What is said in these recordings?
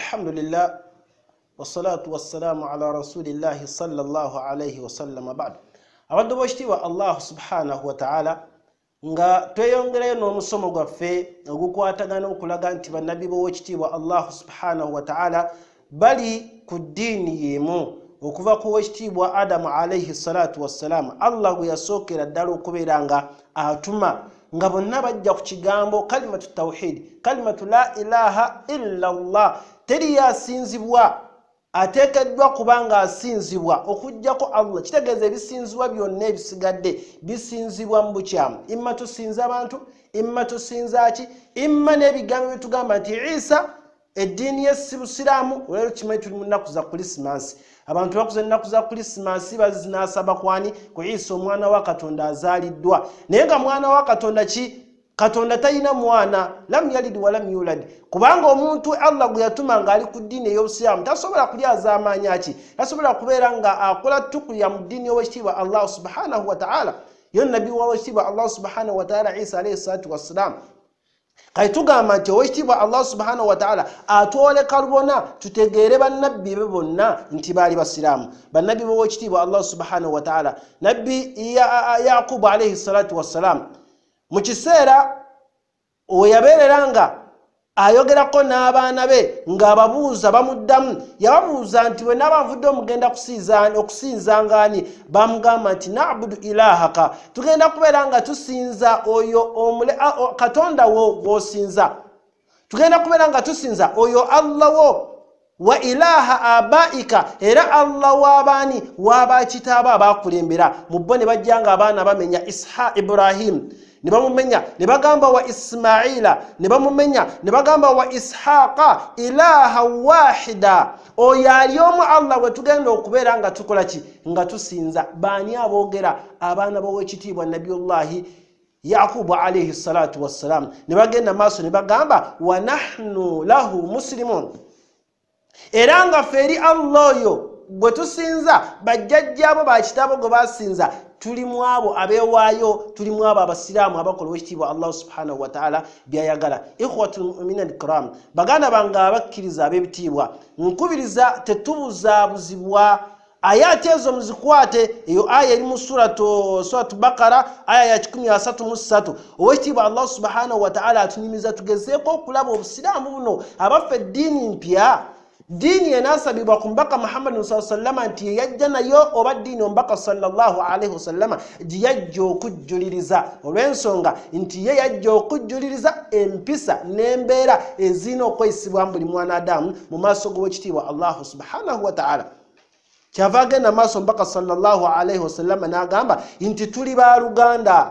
Alhamdulillah wassalatu wassalamu ala rasulillahi sallallahu alayhi wasallam. Ba'd. Abaddu b'ekitiibwa Allah subhanahu wa ta'ala, nga tweyongerayo n'omusomo gwaffe ogukwatagana okulaga nti bannabbi b'owekitiibwa Allah subhanahu wa ta'ala bali ku ddiini y'emu okuva ku wekitiibwa Adamu alayhi salatu wassalam, Allah gwe yasookera ddala okubeera nga atuma, nga bonna bajja ku kigambo kalimatu tawhid, kalimatu la ilaha illa Allah, teri yasinzibwa ateekeddwa kubanga asinzibwa okuggyako Allah. Kitegeeza ebisinzibwa byonna ebisigadde bisinzibwa mu bukyamu, imma tusinza abantu, imma tusinza ki, imma n'ebigambo byetugamba nti Isa eddiini ye si busiraamu. Olwaleero kimanyi tuli mu nnaku za Krisimansi, abantu bakuza ennaku za Krisimansi bazinaasaba kwani ku Isa omwana wa Katonda azaaliddwa, naye nga mwana wa Katonda ki? Katonda talina mwana, lam yalid wa lam yulad, kubanga omuntu Allah gwe yatuma ng'ali ku ddiini ey'obusiraamu tasobola kulyaza amaanyi ki, tasobola kubeera nga akola tukulya mu ddiini y'owekitiibwa Allah subhanahu wa ta'ala. Yo nabbi w'owekitiibwa Allah subhanahu wa ta'ala Isa alayhi salatu wassalam. Kale tugamba nti owekitiibwa Allah subhanahu wa ta'ala atwoleka lubona tutegeere bannabbi be bonna nti baali basiraamu. Bannabbi b'owekitiibwa Allah subhanahu wa ta'ala, nabbi Yakubu alayhi salatu wassalam, mu kiseera we yabeerera nga ayogerako n'abaana be ng'ababuuza bamuddamu, yababuuza nti bwe naaba nvudde omugenda okusinzanga ani? Bamugamba nti na'budu ilahaka, tugenda kubeera nga tusinza oyo Katonda wo gw'osinza, tugenda kubeera nga tusinza oyo Allah wo, wa ilaha abaika, era Allah w'abaani w'abakitaaba abakulembera. Mu bo ne bajja nga abaana bamenya Isha Ibrahim ne bamumenya, ne bagamba wa Ismaila ne bamumenya, ne bagamba wa Ishaqa ilaha wahida, oyo ali omu Allah gwe tugenda okubeera nga tukola ki, nga tusinza. Baani aboogera? Abaana b'owekitiibwa Nabiyullahi Yakubu alayhi salatu wassalam. Ne bagenda maaso ne bagamba wa nahnu lahu muslimun, era nga ffe eri Allah oyo gwe tusinza, bajjajjaabo bakitaabo gwe basinza, tuli mu abo abeewaayo, tuli mu abo abasiraamu abakola owekitiibwa Allah subhanahu wa ta'ala byayagala. Ikhwatul mu'minin alkiram, baganda bange abakkiriza ab'ebitiibwa, nkubiriza tetubuzaabuzibwa. Ayati ezo muzikwate. Eyo aya eri mu suratu Bakara, aya ya 133. Owekitiibwa Allah subhanahu wa ta'ala atunyumiza tugezeeko okulaba obusiraamu buno abaffe eddiini mpya, ddiini enaasabibwa ku mbaka Muhammadi saa sallama nti yeyajja nayo, oba ddiini omubaka sallallahu alaihi wasallama gye yajja okujjuliriza, olw'ensonga nti ye yajja okujjuliriza empisa n'embeera ezirina okweyisibwa mu buli mwana adamu mu maaso g'owekitiibwa Allahu subhanahu wa ta'ala. Kyava agenda maaso mbaka sallallahu alaihi wasallama n'agamba nti tuli baluganda,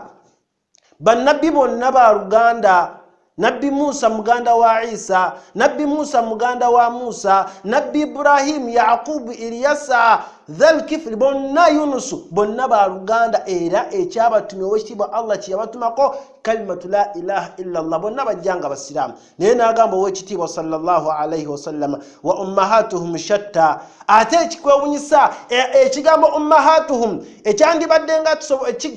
bannabbi bonna baluganda. Nabbi Musa muganda wa Isa, Nabbi Musa muganda wa Musa, Nabbi Ibrahim, Yakubu, Iliyasa, Dhalkifli, bonna Yunusu, bonna baluganda. Era ekyabatumye owekitiibwa Allah kye yabatumako kalimatu la ilaha illa Allah, bonna bajjanga basiraamu. Naye n'agamba owekitiibwa sallallahu alaihi wasallama wa ummahatuhum shatta. Ate ekikwewunyisa ekigambo ummahatuhum ekyandibadde nga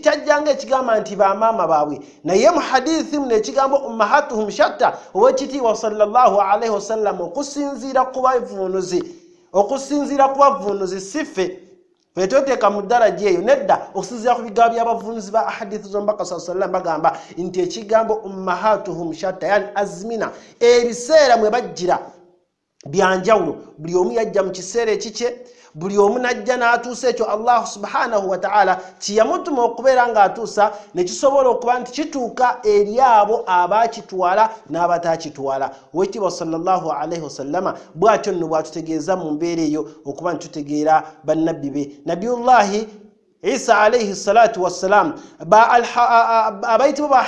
kyajjanga ekigamba nti bamaama baabwe, naye mu hadithi muno ekigambo ummahatuhum shatta, owekitiibwa sallallahu alaihi wasallam okusinziira ku bavunuzi, okusinziira ku bavunuzi si ffe ffe mu ddaraja eyo nedda, okusinziira ku bigambo by'abavunuzi ba ahadithi z'omubaka saa sallam bagamba nti ekigambo ummahatuhum shatta, yani azmina, ebiseera mwe bajjira byanjawulo, buli omu yajja mu kiseera ekikye, buli omu najja n'atuusa ekyo Allah subhanahu wa ta'ala kiyamutuma okubeera ng'atuusa, ne kisobola okuba nti kituuka eri abo abaakitwala n'abataakitwala. Owekitiibwa sallallahu alaihi wasallama bw'atyo nno bw'atutegeeza mu mbeera eyo okuba nti tutegeera bannabbi be. Nabiyullahi Isa alayhi salatu wassalam, abayitibwa ba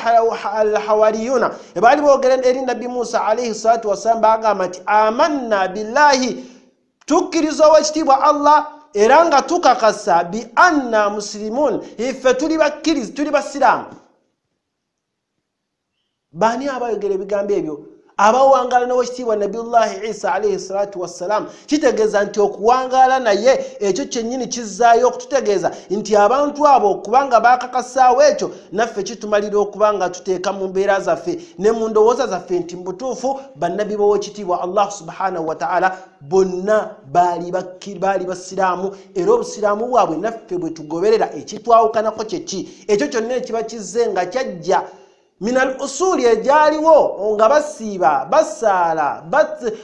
alhawariyuna baali boogera eri nabbi Musa alayhi salatu wassalam, bagamba nti amanna billahi, tukkiriza owekitiibwa Allah era nga tukakasa bi anna muslimun, ife tuli bakkiriza, tuli basiraamu. Baani abayogera ebigambo ebyo? Abawangaala n'owekitiibwa Nabiyullahi Isa alayhi salatu wassalam, kitegeeza nti okuwangaala naye ekyo kyennyini kizzaayo okututegeeza nti abantu abo okubanga baakakasaawo ekyo naffe kitumalira okuba nga tuteeka mu mbeera zaffe ne mu ndowooza zaffe nti mu butuufu bannabbi b'owekitiibwa Allah subhanahu wataala bonna baali basiraamu, era obusiraamu bwabwe naffe bwe tugoberera. Ekitwawukanako kyeki? Ekyo kyonna ekiba kizze nga kyajja minal usuli egyaliwo nga basiiba, basaala,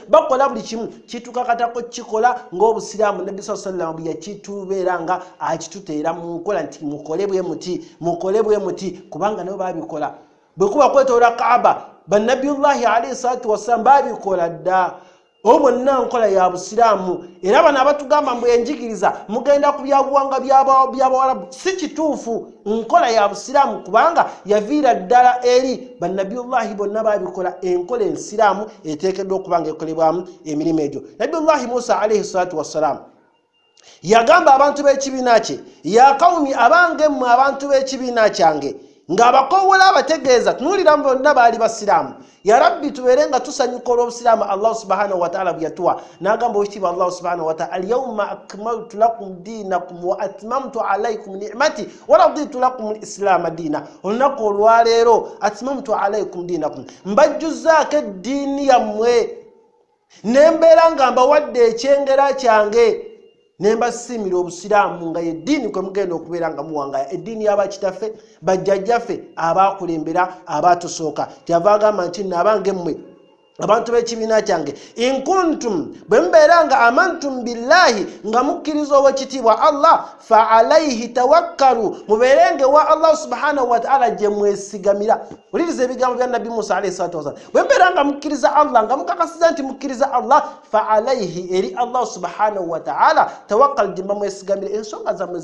bakola buli kimu, kitukakatako kikola ng'obusiraamu Nabbi sallallahu alaihi wasallam bwe yakitubeera nga akituteera mu nkola nti mukole bwe muti, mukole bwe muti, kubanga nabo baabikola. Bwe kuba kwetoola Kaaba, bannabiyullahi alayhi salatu wassalam baabikola dda. Obwo bwonna nkola ya busiraamu. Era bano abatugamba mbu enjigiriza mugenda ku byabuwangwa by'Abawarabu, si kituufu. Nkola ya busiraamu kubanga yaviira ddala eri bannabiyullahi bonna baabikola. Enkola ensiraamu eteekeddwa okuba nga ekolebwamu emirimu egyo. Nabiyullahi Musa alayhi salatu wassalam yagamba abantu b'ekibiina kye, ya qawmi, abange mmwe abantu b'ekibiina kyange, ng'abakoowoola abategeeza, tunuulira bonna baali basiraamu. Ya Rabbi, tubeere nga tusanyuka olw'obusiraamu Allah subhanahu wataala bwe yatuwa. N'agamba owekitiibwa Allah subhanahu wataala, alyawma akmaltu lakum diinakum wa atmamtu alaikum ni'mati wa raditu lakum lislaama diina. Olunaku olwaleero atmamtu alaikum diinakum, mbajjuzzaako eddiini yammwe, ne mbeera nga mbawadde ekyengera kyange, ne mbasiimira obusiraamu nga yeddiini kwe mugenda okubeera nga muwangaya, eddiini y'abakitaffe, bajjajjaffe abaakulembera, abaatusooka. Kyava agamba nti nno abange mmwe abantu b'ekibiina kyange, inkuntum, bwe mubeera nga amantum billahi, nga mukkiriza owekitiibwa Allah, fa alaihi tawakkalu, mubeerenge wa Allah subhanahu wataala gye mwesigamira. Wuliriza ebigambo bya Nabbi Musa alayhi salatu wassalam. Bwe mubeera nga mukkiriza Allah, nga mukakasiza nti mukkiriza Allah, fa alaihi, eri Allah subhanahu wataala tawakkal, gye mba mwesigamira, ensonga zammwe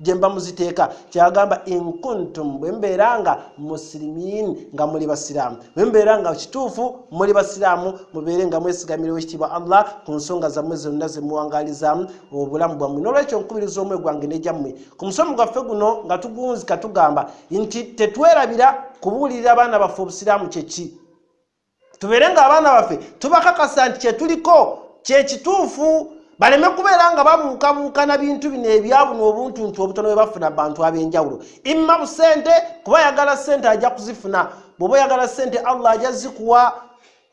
gye mba muziteeka. Kyagamba inkuntum, bwe mubeera nga musilimin, nga muli basiraamu, bwe mubeera nga kituufu muli basiraamu, mubeere nga mwesigamira owekitiibwa Allah ku nsonga zammwe zonna ze muwangalizaamu obulamu bwammwe. N'olwekyo nkubiriza omwe gwange n'egyammwe ku musomo gwaffe guno nga tugunzika tugamba nti tetwerabira kubuulirira abaana baffe obusiraamu kyeki. Tubeere nga abaana baffe tubakakasa nti kyetuliko kyekituufu, baleme kubeera nga babuukabuuka na bintu bino ebyabuno obuntuntu obutono bwe bafuna bantu ab'enjawulo. Imma busente, kuba ayagala ssente ajja kuzifuna, bw'oba oyagala ssente Allah ajja zikuwa,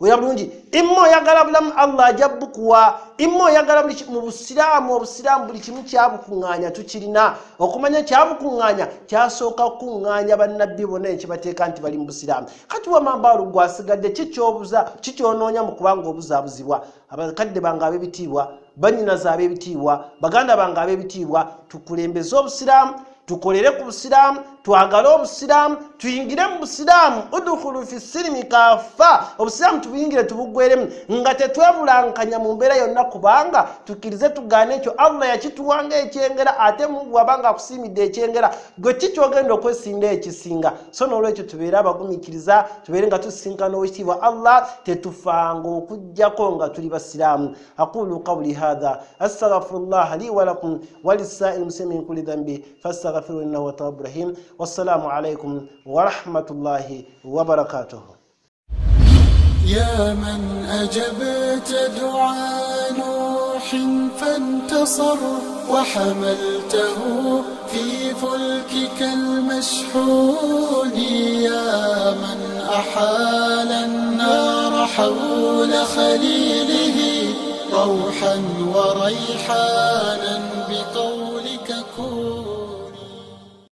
oya bulungi. Imma oyagala bulamu Allah ajja bukuwa, imma oyagala buli mu busiraamu. Obusiraamu buli kimu kyabukuŋŋaanya tukirina. Okumanya kyabukuŋŋaanya kyasooka kukuŋŋaanya bannabbi bonna ekibateeka nti bali mu busiraamu. Kati wamambaalu gwasigadde kikyobuza, kikyonoonya mu kubanga obuzaabuzibwa. Abakadde bange ab'ebitiibwa, bannyinaze ab'ebitiibwa, baganda bange ab'ebitiibwa, tukulembeze obusiraamu, tukolere ku busiraamu, twagale obusiraamu, tuyingire mu busiraamu. Udkhulu fi silimi kafa, obusiraamu tubuyingire tubugweremu nga tetwebulankanya mu mbeera yonna, kubanga tukkirize tugaane ekyo Allah yakituwanga ekyengera, ate Mungu wabanga akusiimidde ekyengera, gwe ki kyogenda okwesinda ekisinga? So n'olwekyo tubeere abagumiikiriza, tubeere nga tusisinkana owekitiibwa Allah, tetufanga okuggyako nga tuli basiraamu. Aqulu qawli hadha astaghfirullah li wa lakum wa lisa'il muslimin min kulli dhanbi fastaghfiruhu innahu huwa tawwabur rahim. Wassalamu alaikum wa rahmatullahi wa barakatuh. يا من أجبت دعاء نوح فانتصر، وحملته في فلكك المشحون، يا من أحال النار حول خليله روحا وريحانا.